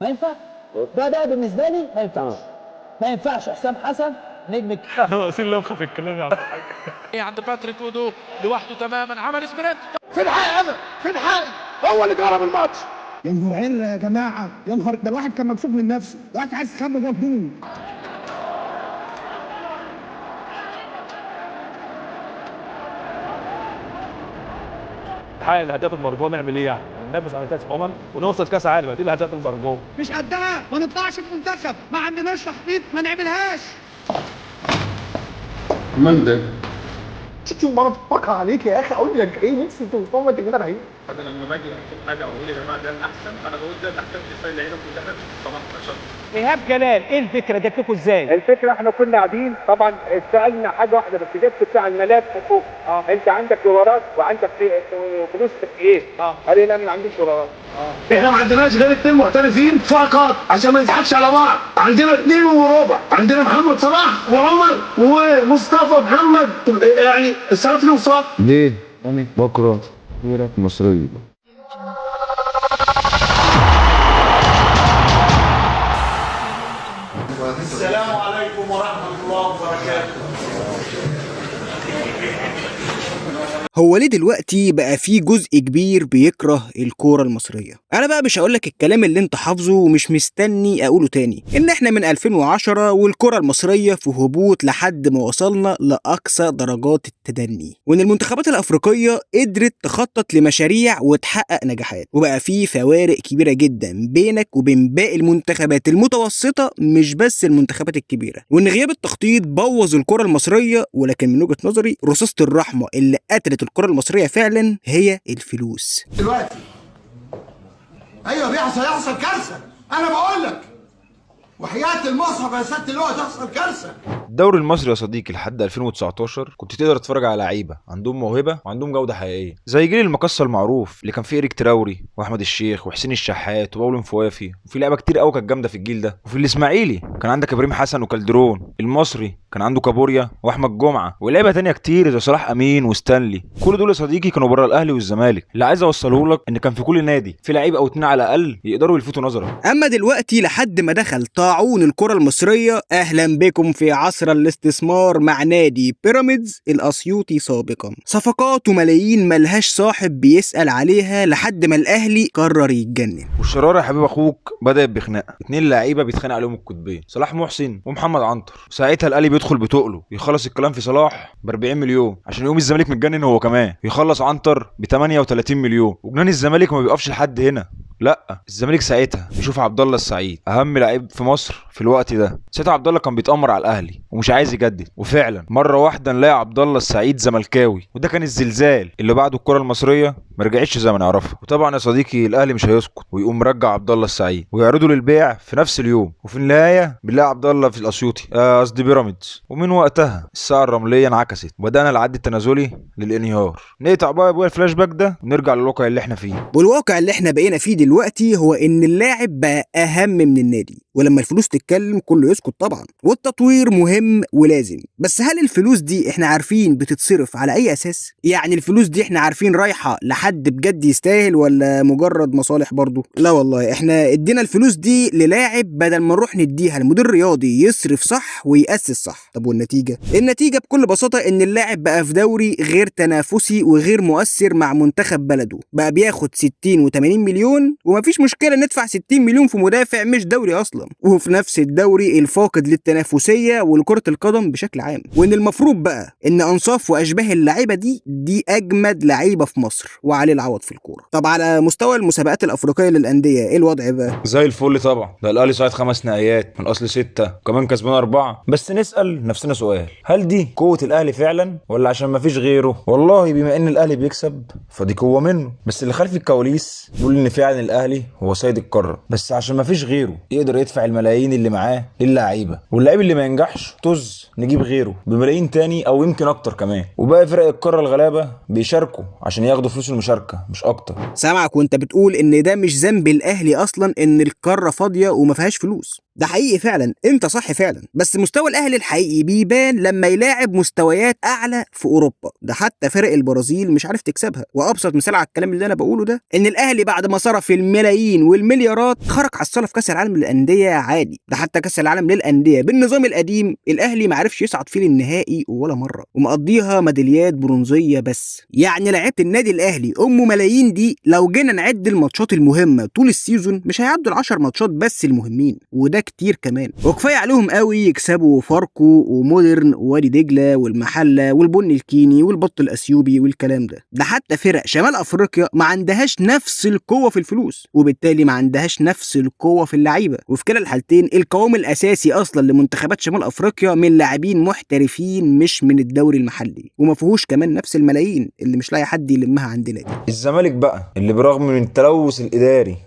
ما ينفعش. ده بالنسبة لي ما ينفعش. ما ينفعش حسام حسن نجم ناقصين لمخه في الكلام يا عم الحاج. عند باتريك اودو لوحده تماما، عمل sprint. فين حقي انا؟ فين حقي؟ هو اللي جرب الماتش. يا نهار يا جماعة، يا نهار ده الواحد كان مكسوف من نفسه، الواحد عايز يخبي جوه هدومه. نحقق الهدف المرجوة، نعمل ايه يعني؟ ننافس على كاس ونوصل كاس عالم، دي الهدف المرجوة. مش قدها، ما نطلعش في منتخب، ما عندناش تخطيط، ما نعملهاش. من ده؟ مرفقة عليك يا اخي، اقول لك ايه، نفسي توصل لك كده رهيب. انا لما باجي اكتب حاجة واقول يا جماعة ده الاحسن، انا بقول ده الاحسن في اللعيبة كلها 18. ايهاب جلال، ايه الفكرة جات لكم ازاي؟ الفكرة احنا كنا قاعدين طبعا سالنا حاجة واحدة بس، جبت بتاع الملاك فوق. انت عندك دولارات وعندك فلوس في ايه؟ قال لي لا انا ما عنديش دولارات. احنا ما عندناش غير 2 محترفين فقط عشان ما نضحكش على بعض، عندنا 2.25، عندنا محمد صلاح وعمر ومصطفى محمد، يعني الصلاة الوسطى. ليه؟ بكره مصرية. السلام عليكم ورحمة الله وبركاته. هو ليه دلوقتي بقى في جزء كبير بيكره الكورة المصرية؟ انا بقى مش هقولك الكلام اللي انت حافظه ومش مستني اقوله تاني، ان احنا من 2010 والكرة المصرية في هبوط لحد ما وصلنا لاقصى درجات التدني، وان المنتخبات الافريقية قدرت تخطط لمشاريع وتحقق نجاحات، وبقى في فوارق كبيرة جدا بينك وبين باقي المنتخبات المتوسطة، مش بس المنتخبات الكبيرة، وان غياب التخطيط بوظ الكرة المصرية. ولكن من وجهة نظري رصاصة الرحمة اللي قتلت الكرة المصرية فعلا هي الفلوس. دلوقتي ايوه بيحصل، يحصل كارثة، انا بقول لك وحياة المصحف يا سيادة اللواء تحصل كارثة. الدوري المصري يا صديقي لحد 2019 كنت تقدر تتفرج على لعيبة عندهم موهبة وعندهم جوده حقيقية، زي جيل المقصه المعروف اللي كان فيه إريك تراوري واحمد الشيخ وحسين الشحات وباولو مفوافي، وفي لعيبة كتير قوي كانت جامدة في الجيل ده. وفي الاسماعيلي كان عندك ابراهيم حسن وكالدرون، المصري كان عنده كابوريا واحمد جمعه ولعيبة تانية كتير زي صلاح امين وستانلي. كل دول يا صديقي كانوا بره الاهلي والزمالك. اللي عايز اوصله لك ان كان في كل نادي في لعيب او 2 على الاقل يقدروا يلفتوا نظرك. اما دلوقتي لحد ما دخل طاعون الكرة المصرية، اهلا بكم في عصر الاستثمار مع نادي بيراميدز الاسيوطي سابقا، صفقات وملايين ملهاش صاحب بيسأل عليها لحد ما الاهلي قرر يتجنن. والشراره يا حبيب اخوك بدات بخناقه، 2 لعيبة بيتخانق عليهم القطبين، صلاح محسن ومحمد عنتر. ساعتها الاهلي بيدخل بتقله يخلص الكلام في صلاح ب 40 مليون عشان يقوم الزمالك متجنن هو كمان، يخلص عنتر ب 38 مليون. وجنان الزمالك ما بيقفش لحد هنا، لا الزمالك ساعتها بيشوف عبد الله السعيد اهم لعيب في مصر في الوقت ده. ساعتها عبد الله كان بيتامر على الاهلي ومش عايز يجدد، وفعلا مرة واحدة نلاقي عبد الله السعيد زملكاوي، وده كان الزلزال اللي بعده الكره المصرية ما رجعتش زي ما نعرفها. وطبعا يا صديقي الاهلي مش هيسكت ويقوم مرجع عبد الله السعيد ويعرضه للبيع في نفس اليوم، وفي النهاية بنلاقي عبد الله في الاسيوطي، قصدي بيراميدز. ومن وقتها الساعة الرملية انعكست وبدانا العد التنازلي للانهيار. نقطع بقى يا ابويا الفلاش باك ده ونرجع للواقع اللي احنا فيه. والواقع اللي احنا بقينا فيه دلوقتي هو ان اللاعب بقى اهم من النادي، ولما الفلوس تتكلم كله يسكت طبعا. والتطوير مهم ولازم، بس هل الفلوس دي احنا عارفين بتتصرف على اي اساس؟ يعني الفلوس دي احنا عارفين رايحة لحد بجد يستاهل ولا مجرد مصالح برضو؟ لا والله، احنا ادينا الفلوس دي للاعب بدل ما نروح نديها لمدير رياضي يصرف صح ويأسس صح. طب والنتيجة؟ النتيجة بكل بساطة ان اللاعب بقى في دوري غير تنافسي وغير مؤثر مع منتخب بلده، بقى بياخد 60 و80 مليون، ومفيش مشكلة ندفع 60 مليون في مدافع مش دوري اصلا، وفي نفس الدوري الفاقد للتنافسيه ولكره القدم بشكل عام. وان المفروض بقى ان انصاف واشباه اللعيبة دي اجمد لعيبة في مصر وعليه العوض في الكورة. طب على مستوى المسابقات الافريقية للاندية ايه الوضع بقى؟ زي الفل طبعا، ده الاهلي صعد 5 نهائيات من اصل 6 وكمان كسبان 4. بس نسال نفسنا سؤال، هل دي قوة الاهلي فعلا ولا عشان ما فيش غيره؟ والله بما ان الاهلي بيكسب فدي قوة منه، بس اللي خلف الكواليس بيقول ان فعلا الاهلي هو سيد القارة، بس عشان ما فيش غيره يقدر يدفع الملايين اللي معاه للعيبة، واللعيب اللي ما ينجحش طز نجيب غيره بملايين تاني او يمكن اكتر كمان. وباقي فرق القارة الغلابة بيشاركوا عشان ياخدوا فلوس المشاركة مش اكتر. سامعك وانت بتقول ان ده مش ذنب الاهلي اصلا ان القارة فاضية وما فيهاش فلوس. ده حقيقي فعلا، انت صح فعلا، بس مستوى الاهلي الحقيقي بيبان لما يلاعب مستويات اعلى في اوروبا. ده حتى فرق البرازيل مش عارف تكسبها. وابسط مثال على الكلام اللي انا بقوله ده ان الاهلي بعد ما صرف الملايين والمليارات خرج حصاله في كاس العالم للاندية عادي. ده حتى كاس العالم للاندية بالنظام القديم الاهلي ما عرفش يصعد فيه للنهائي ولا مرة، ومقضيها ميداليات برونزيه بس. يعني لعيبة النادي الاهلي ام ملايين دي لو جينا نعد الماتشات المهمة طول ال season مش هيعدوا ال10 ماتشات بس المهمين، وده كتير كمان. وكفاية عليهم قوي يكسبوا فاركو ومودرن ووادي دجله والمحله والبن الكيني والبط الاثيوبي والكلام ده. ده حتى فرق شمال افريقيا ما عندهاش نفس القوة في الفلوس، وبالتالي ما عندهاش نفس القوة في اللعيبة. وفي كلا الحالتين القوام الاساسي اصلا لمنتخبات شمال افريقيا من لاعبين محترفين مش من الدوري المحلي، وما فيهوش كمان نفس الملايين اللي مش لاقي حد يلمها عندنا دي. الزمالك بقى اللي برغم من التلوث الاداري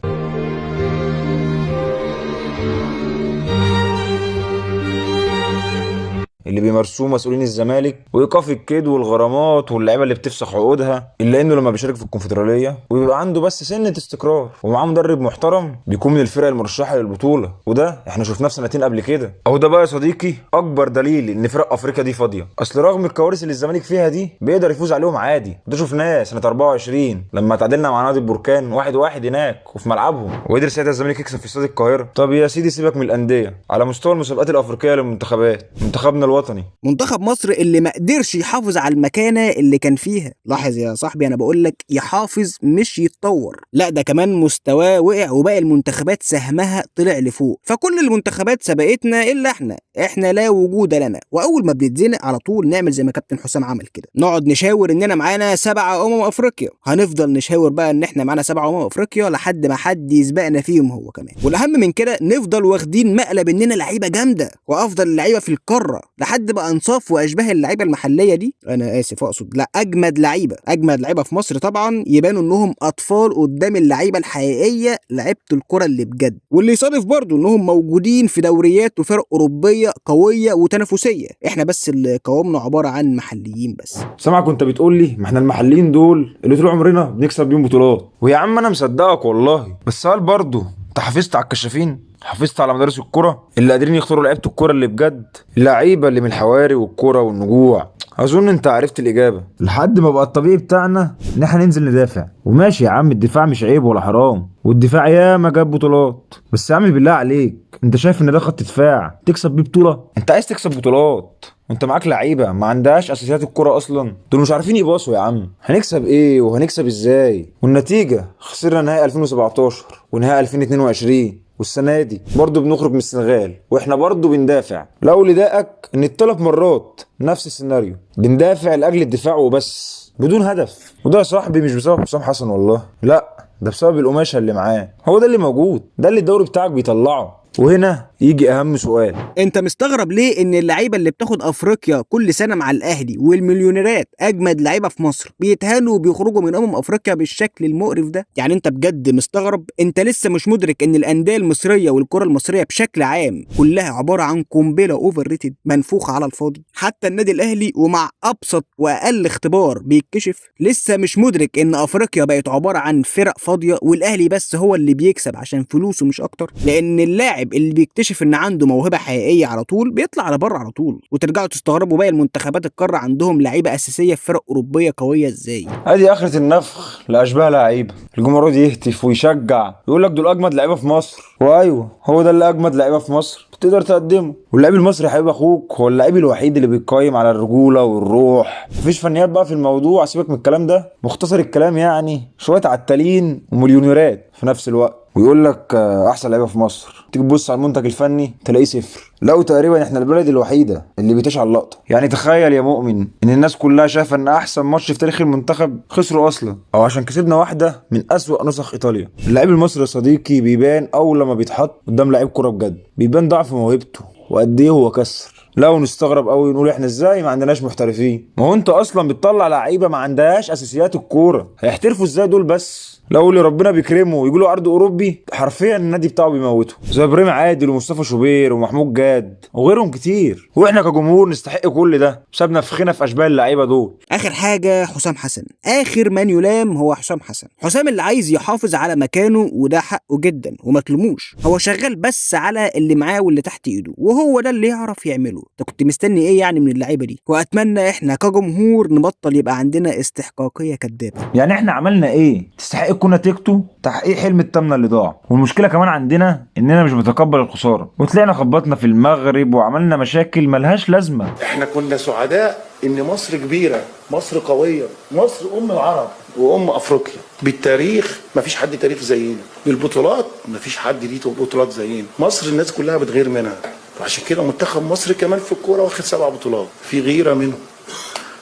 اللي بيمارسوه مسؤولين الزمالك وايقاف الكيد والغرامات واللعيبة اللي بتفسخ عقودها، الا انه لما بيشارك في الكونفدراليه وبيبقى عنده بس سنة استقرار ومعاه مدرب محترم بيكون من الفرق المرشحه للبطولة، وده احنا شفناه في سنتين قبل كده. او ده بقى يا صديقي اكبر دليل ان فرق افريقيا دي فاضية، اصل رغم الكوارث اللي الزمالك فيها دي بيقدر يفوز عليهم عادي. ده شفناه سنة 24 لما تعادلنا مع نادي البركان 1-1 هناك وفي ملعبهم، وقدر ساعتها الزمالك يكسب في استاد القاهرة. طب يا سيدي سيبك من الاندية، على مستوى المسابقات الافريقية للمنتخبات، منتخبنا الوطني منتخب مصر اللي ما قدرش يحافظ على المكانة اللي كان فيها. لاحظ يا صاحبي انا بقول لك يحافظ مش يتطور، لا ده كمان مستواه وقع وباقي المنتخبات سهمها طلع لفوق، فكل المنتخبات سبقتنا الا احنا لا وجود لنا. واول ما بنتزنق على طول نعمل زي ما كابتن حسام عمل كده، نقعد نشاور اننا معانا 7 افريقيا. هنفضل نشاور بقى ان احنا معانا 7 افريقيا لحد ما حد يسبقنا فيهم هو كمان. والاهم من كده نفضل واخدين مقلب اننا لعيبة جامدة وافضل اللعيبة في القارة لحد بقى انصاف واشباه اللعيبة المحلية دي، انا اسف اقصد لا اجمد لعيبة، اجمد لعيبة في مصر طبعا، يبانوا انهم اطفال قدام اللعيبة الحقيقية لعيبة الكره اللي بجد. واللي يصادف برضو انهم موجودين في دوريات وفرق اوروبية قوية وتنافسيه، احنا بس اللي قوامنا عبارة عن محليين بس. سامعك وانت بتقول لي ما احنا المحليين دول اللي طول عمرنا بنكسب بيهم بطولات، ويا عم انا مصدقك والله، بس هل برضو انت حافظت على الكشافين؟ حافظت على مدارس الكرة اللي قادرين يختاروا لعيبة الكرة اللي بجد، اللعيبة اللي من الحواري والكرة والنجوع؟ اظن انت عرفت الاجابة. لحد ما بقى الطبيعي بتاعنا ان احنا ننزل ندافع، وماشي يا عم الدفاع مش عيب ولا حرام، والدفاع ياما جاب بطولات، بس يا عم بالله عليك انت شايف ان ده خط دفاع تكسب بيه بطولة؟ انت عايز تكسب بطولات وانت معاك لعيبة ما عندهاش اساسيات الكرة اصلا، دول مش عارفين يباصوا يا عم. هنكسب ايه وهنكسب ازاي؟ والنتيجة خسرنا نهائي 2017 ونهائي 2022، والسنة دي برضه بنخرج من السنغال واحنا برضه بندافع. لو لدائك ان الثلاث مرات نفس السيناريو، بندافع لاجل الدفاع وبس بدون هدف. وده يا صاحبي مش بسبب حسام حسن والله، لا ده بسبب القماشه اللي معاه، هو ده اللي موجود، ده اللي الدوري بتاعك بيطلعه. وهنا يجي اهم سؤال، انت مستغرب ليه ان اللعيبة اللي بتاخد افريقيا كل سنة مع الاهلي والمليونيرات اجمد لعيبة في مصر بيتهانوا وبيخرجوا من افريقيا بالشكل المقرف ده؟ يعني انت بجد مستغرب؟ انت لسه مش مدرك ان الاندية المصرية والكره المصرية بشكل عام كلها عبارة عن قنبلة overrated منفوخه على الفاضي؟ حتى النادي الاهلي ومع ابسط واقل اختبار بيتكشف. لسه مش مدرك ان افريقيا بقت عبارة عن فرق فاضية والاهلي بس هو اللي بيكسب عشان فلوسه مش اكتر؟ لان اللاعب اللي بيكتشف ان عنده موهبة حقيقية على طول بيطلع على بره على طول. وترجعوا تستغربوا باقي المنتخبات القارة عندهم لعيبة اساسية في فرق اوروبية قوية ازاي. ادي اخره النفخ لاشباه لعيبة، الجمهور يهتف ويشجع يقول لك دول اجمد لعيبة في مصر، وايوة هو ده اللي اجمد لعيبة في مصر بتقدر تقدمه. واللاعب المصري يا حبيب اخوك هو اللاعب الوحيد اللي بيقيم على الرجولة والروح، مفيش فنيات بقى في الموضوع، سيبك من الكلام ده. مختصر الكلام يعني شوية عتالين ومليونيرات في نفس الوقت، ويقول لك احسن لعيبة في مصر، تيجي تبص على المنتج الفني تلاقيه صفر. لو تقريبا احنا البلد الوحيدة اللي بتشعل اللقطة. يعني تخيل يا مؤمن ان الناس كلها شايفه ان احسن ماتش في تاريخ المنتخب خسروا اصلا، او عشان كسبنا واحدة من اسوأ نسخ ايطاليا. اللاعب المصري يا صديقي بيبان اول لما بيتحط قدام لعيب كورة بجد، بيبان ضعف موهبته وقد ايه هو كسر. لو نستغرب قوي نقول احنا ازاي ما عندناش محترفين؟ ما هو انت اصلا بتطلع لعيبة ما عندهاش اساسيات الكورة، هيحترفوا ازاي دول بس؟ لو اللي ربنا بيكرمه ويجي له عرض اوروبي حرفيا النادي بتاعه بيموته، زي ابراهيم عادل ومصطفى شوبير ومحمود جاد وغيرهم كتير. واحنا كجمهور نستحق كل ده بسبب نفخنا في اشباه اللعيبة دول. اخر حاجة حسام حسن، اخر من يلام هو حسام حسن. حسام اللي عايز يحافظ على مكانه وده حقه جدا وما تلوموش، هو شغال بس على اللي معاه واللي تحت ايده، وهو ده اللي يعرف يعمله. انت كنت مستني ايه يعني من اللعيبة دي؟ واتمنى احنا كجمهور نبطل يبقى عندنا استحقاقيه كدابه. يعني احنا عملنا ايه تستحق تكون نتيجته تحقيق حلم التامنه اللي ضاع؟ والمشكلة كمان عندنا اننا مش بنتقبل الخسارة، وطلعنا خبطنا في المغرب وعملنا مشاكل ملهاش لازمه. احنا كنا سعداء ان مصر كبيرة، مصر قوية، مصر ام العرب وام افريقيا. بالتاريخ مفيش حد تاريخ زينا، بالبطولات مفيش حد ليه بطولات زينا. مصر الناس كلها بتغير منها، وعشان كده منتخب مصر كمان في الكورة واخد 7 بطولات، في غيره منه.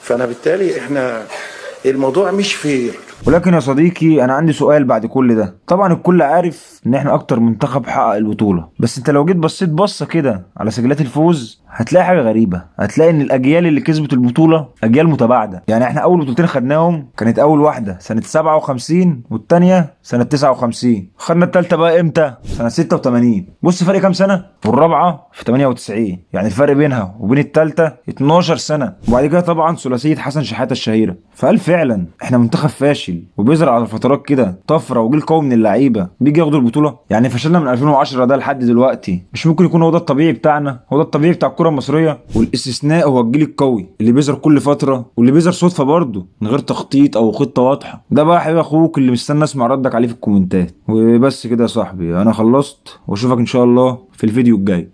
فانا بالتالي احنا الموضوع مش fair. ولكن يا صديقي انا عندي سؤال بعد كل ده. طبعا الكل عارف ان احنا اكتر منتخب حقق البطولة، بس انت لو جيت بصيت بصة كده على سجلات الفوز هتلاقي حاجة غريبة. هتلاقي ان الاجيال اللي كسبت البطولة اجيال متباعدة. يعني احنا اول بطولتين خدناهم كانت اول واحدة سنة 57 والثانية سنة 59. خدنا الثالثة بقى امتى؟ سنة 86. بص فرق كام سنة. والرابعة في 98، يعني الفرق بينها وبين الثالثة 12 سنة. وبعد كده طبعا ثلاثية حسن شحاته الشهيرة. فهل فعلا احنا منتخب فاشل وبيزرع على فترات كده طفرة وجيل قوي من اللعيبة بيجي ياخدوا البطولة؟ يعني فشلنا من 2010 ده لحد دلوقتي، مش ممكن يكون هو ده الطبيعي بتاعنا، هو ده الطبيعي بتاع الكره المصرية؟ والاستثناء هو الجيل القوي اللي بيظهر كل فترة واللي بيظهر صدفة برضه من غير تخطيط او خطه واضحة. ده بقى حبيب اخوك اللي مستني اسمع ردك عليه في الكومنتات. وبس كده يا صاحبي، انا خلصت واشوفك ان شاء الله في الفيديو الجاي.